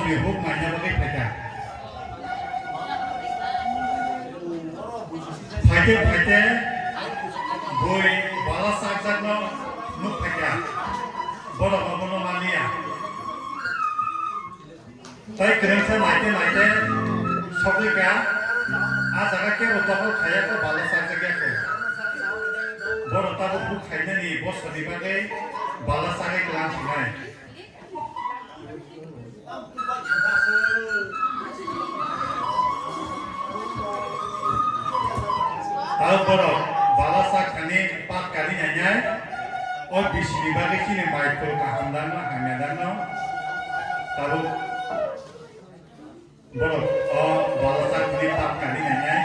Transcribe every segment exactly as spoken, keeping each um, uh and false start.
Huk maina bagwi phaikha. Phaite phaite bui bala sakjakno nuk phaikha. Borok abono maliya. Tai kwrwngsa naite naite sogwikha. A jaga kebo dokol khaiya kho, bala sakjakya kho. Borok tabuk huk khainani bosoni bagwi bala sagwi kwlang sinai. Tao borok bala sak thani pat kari nainai, o bisini bagwi chini mai phul kaham dano, hamya dano. Tabuk borok o bala sak thani pat kari nainai.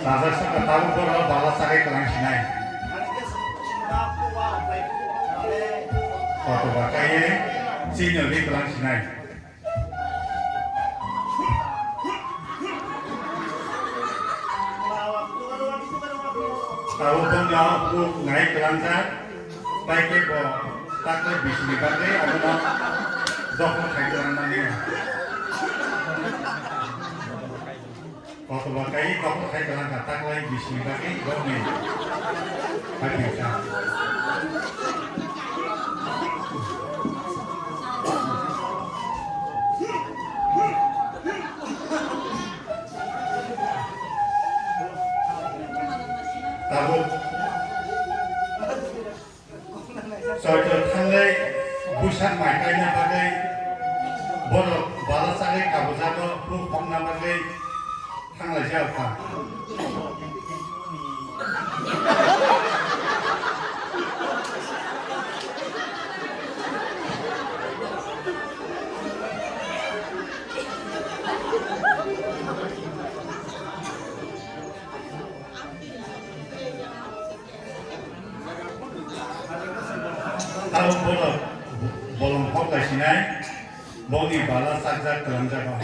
Sajak saka tabuk borok bala sagwi kwlang sinai. Kotoba kaiye chini ri kwlang sinai. Tabuk bongni huk nai kwlangjak, tai khe bo takhuk bisini bagwi abono dokhor khai kwlangnani. Kotoba kai dokhor khai kwlangkha, taklai bisini bagwi bokni hai phaikha. Tabuk Choitro thanglai buisak mai kaina bagwi borok bala chagwi kabujago huk hokna bagwi thanglaijak kha. Tao bono bolong hok lai sinai, boni bala chakjak twlangjak o.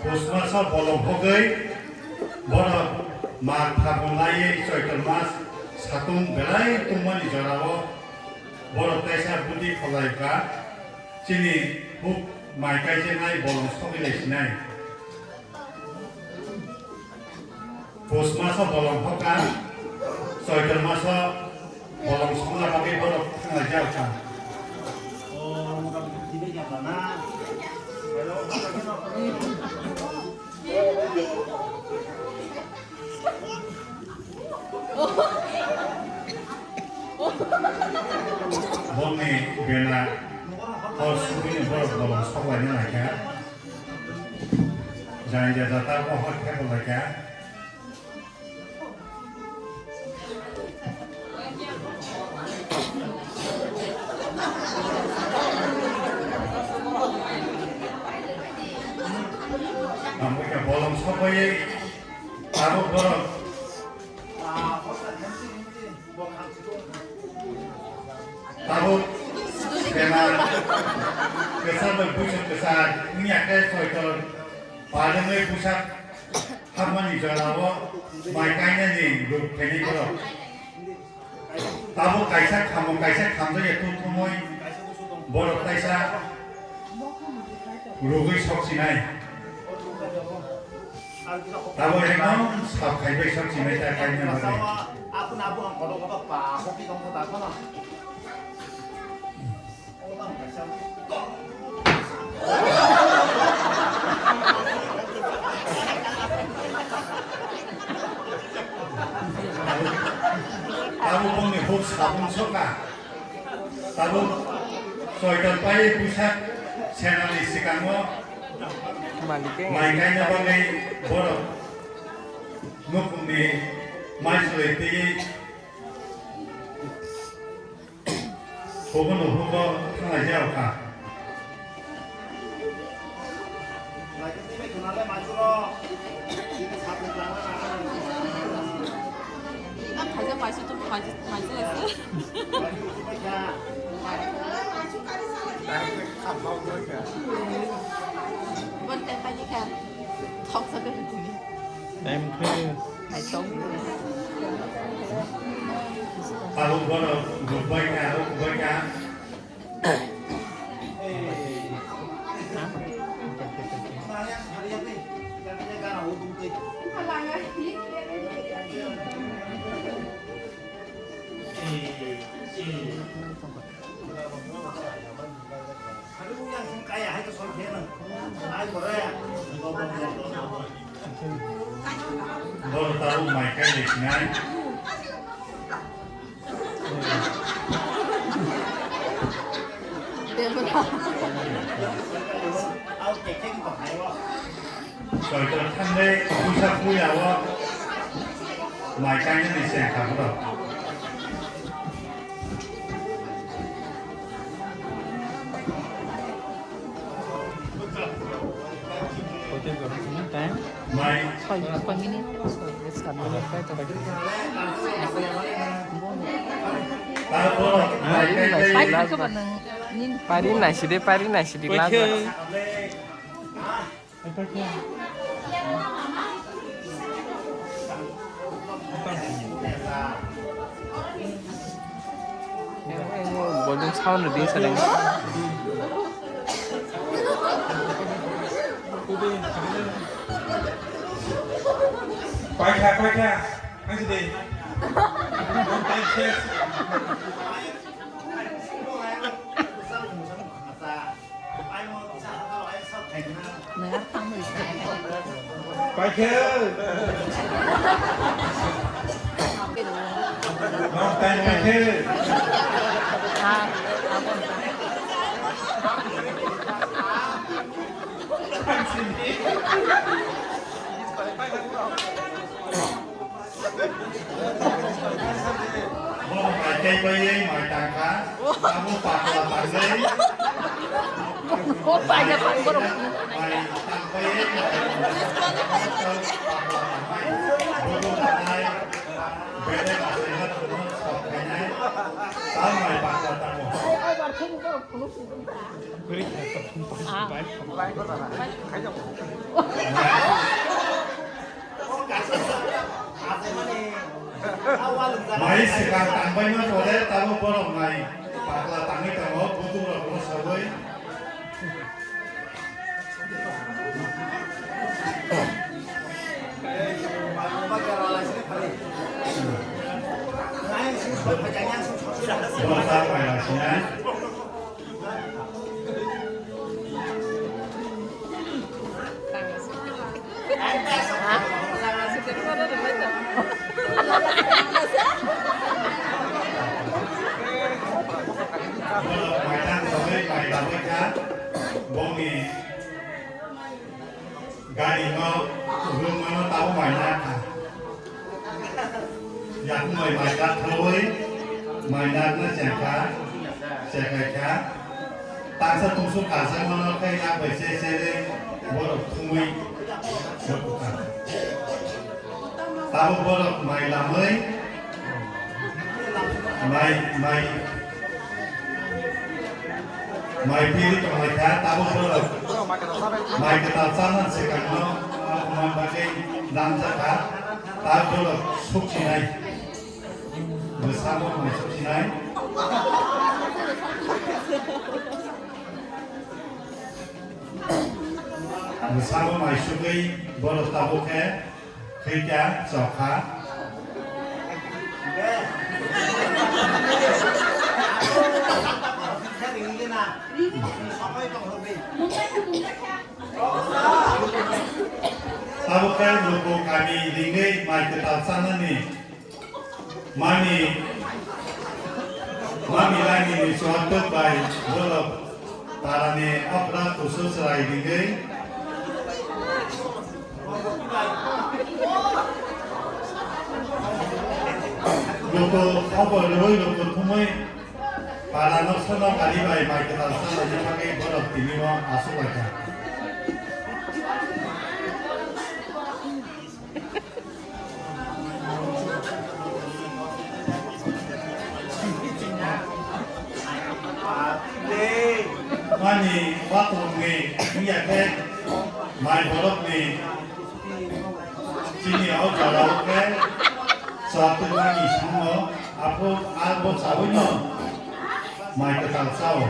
Pus maso bolong hogwi borok Mag Phagun laiwi Choitro mas satung belai tungmani jorao borok kaisa budi kholai kha, chini huk mai kaijaknai bolong sogwi lai sinai. Pus maso bolong hokha, Choitro maso bolong songna bagwi borok thanglaijak kha. Bongni bena hor sugwini borok bolong soklaina laikha. Janja jata o hor thepalaikha. Ang bolong sokoi tabuk borok. Tabuk bena kwchar bai buisok kwchar wngya khe Choitro parwngwi bwsak hapmani jorao mai kainani ruk phainai borok. Tabuk kaisa khamung kaisa khamjakya tongthokmwi borok kaisa rugwi soksinai. Tabuk ekdom sap khaibai soksinai ta kainani bagwi. Abo bongni huk sabung soka. Tabuk soitor pai puisa senani sikango Malikeng. Mai kaina bagwi borok nukhungni mai soi twi Hugo no hugo thanglaijak kha. Ang khaijak maisu tu khaijak maisu ase. Bon tei paini kha thok sa de. Time khe. Hai tong. Abo bono gubbai kha, abo gubbai kha. Boro tabuk mai kai de sinai. Soitor thangnai puisa puya o mai kainani se kha boro. Mai. Soi, soi minute. Soi, soi minute. Pari naisidi, pari naisidi, lagu. Volume sound reduce halang. Paikha, paikha. Ang sidi. Don't take stress. Paikhe. Nong tai paikhe. Bono mai tei bai mai tangkha, abo pakla tanglai. O paina pang borok. Mai tangbai mai pakla tanglai. Bono tanglai. Bede asai hat bono sok kainai. Tam mai pakla tango. Ah. Mai swkang tangbaima pore tabuk borok mai pakla tangwi tongo, butung rok no sawi. Borok ta paila sinai. Maitang tongwi mai labwi kha, bongni gari no, room no tabo mai na kha. Yakung bai mai kathawi, mai nakna chengkha, chekhaikha. Tangsa tungsuk kajakmano khe yak bai se se de borok thumwi sokha. Tabuk borok mai lamwi, mai, mai, Mai pili tonglaikha, tabuk borok mai kwtal chana swkangno, ah, man bagwi lamjakha, tabuk borok suksinai. Bwsabo mai suksinai. Bwsabo mai sugwi borok tabuk khe Thwikha, chokha. Tabuk khe luku kami ringwi mai kwtal chanani mani Mami laini ni chuatok bai borok parani okra kusu chwrai rwgwi luku khobor rwui luku thumui parano sono kari bai mai kwtal chalaini bagwi borok tini o aswk lai kha. Mani watung ni wngya khe mai borok ni chini o jora o khe chwla twi mani simo aphuru arbo chaui no mai kwtal chao.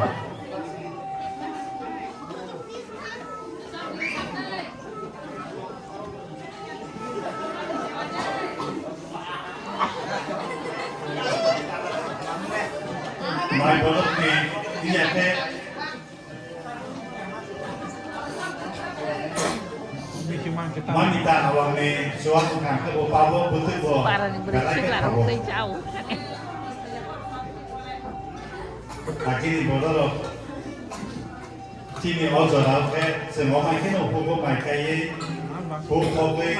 Mai borok ni iya khe. Mani ta awang ni suat bukhang khe bo pabo bwtwi bo. Para ni bwrwi belai khe sikla rok tei chao. Agini borok rok. Chini o jora o khe chwng o mai kheno hugo mai kaiwi huk hogwi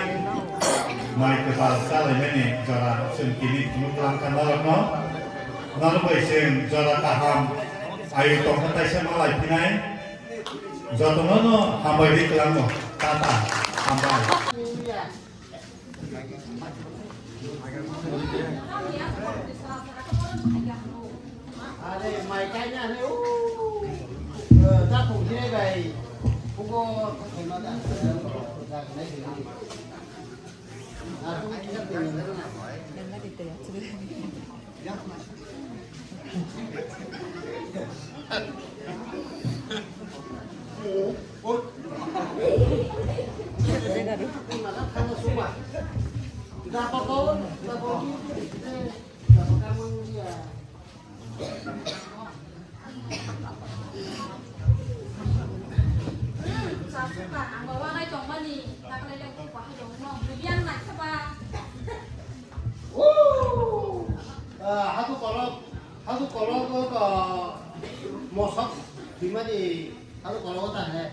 mai kwtal chalaimani jora chwng tini phunuk lang kha norokno. Norok bai chwng jora kaham ayu tongkha taisa malai phinai jotono no hambai ri kwlangno. Tata, hambai. Are mai kaina ne u. Da pung hire bai. Pugo khaima da. Hadukolok, hadukolok, mosok, dimani, hadukolok, tahe.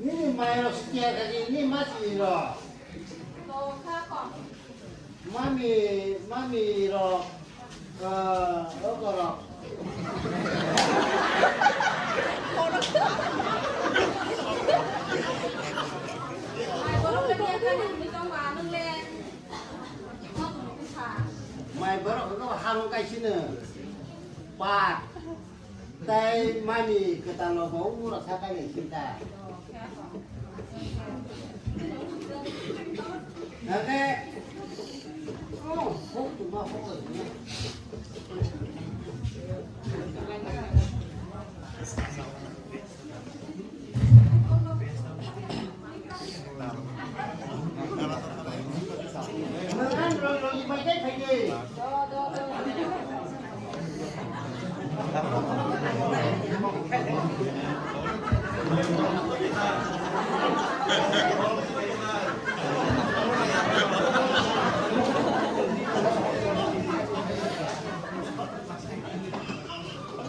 Nini mai rok sikia kaki, ni ma si rok. Mami, mami rok, ah, rok rok. Mai borok khe hamung kaisino. Pak. Tai mami kwtal no bo uro sakai ni sinta. Nake. Oh, hok tu ma hok.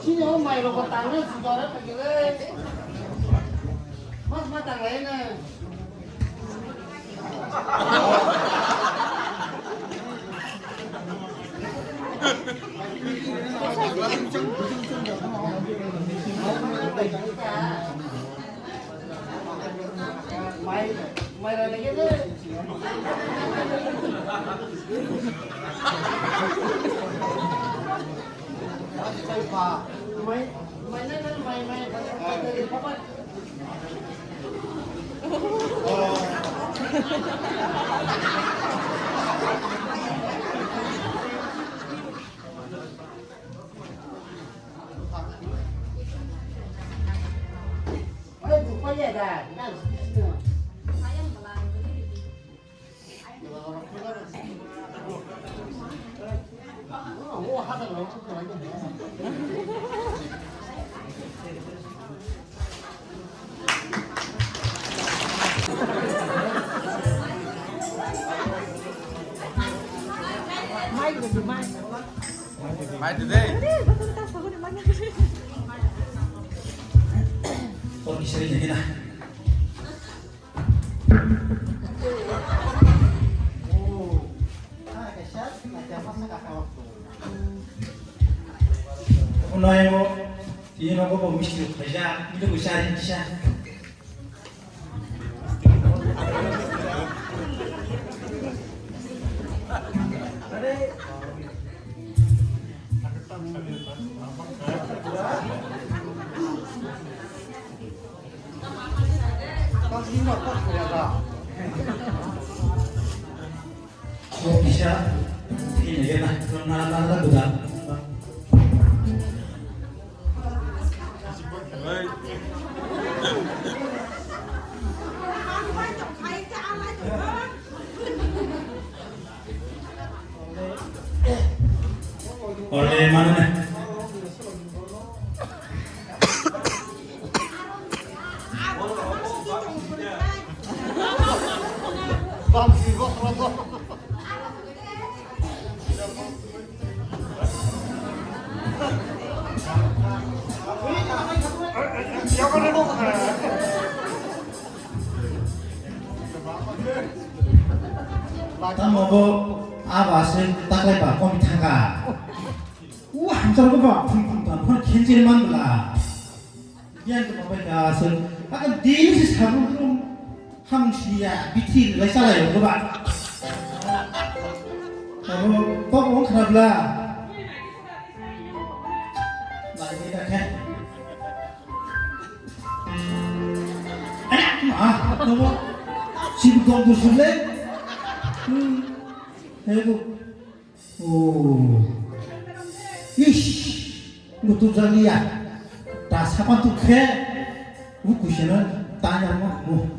Chini o mai rok bo tangna jora pagile. Mas ma tanglai na. Mai, mai ra lagi deh. Mai, mai na, mai, mai, mai. Hai, today. Por kisari jagina. Uno emo, tini nogo bo misti khaijak, misti khaijak, kisa. Kisa, ini dia lah, nala nala budak. Orde mana? Tamo bo aba se taklai ba komi thangka. U hamsar ko ba phung phung tan phon khenjer man bla. Yang ko bai ka se akan dini se sabu phung ham siya bithi lai salai ko ba. Abo ko ko kharap la. Lai ni ta khe. Anak ma, nomo sibuk dong dusuk le. Hmm. Hei bu. Oh. Ish. Mutu jaliya. Ta sapan tu khe. Bu kusena tanya ma bu.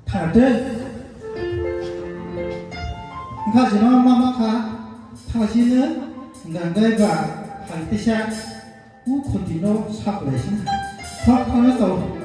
Thade. Engkha jino mama kha. Thasina. Gandai ba. Hal tisa. U khotino saplaising. Thok thangwi tong.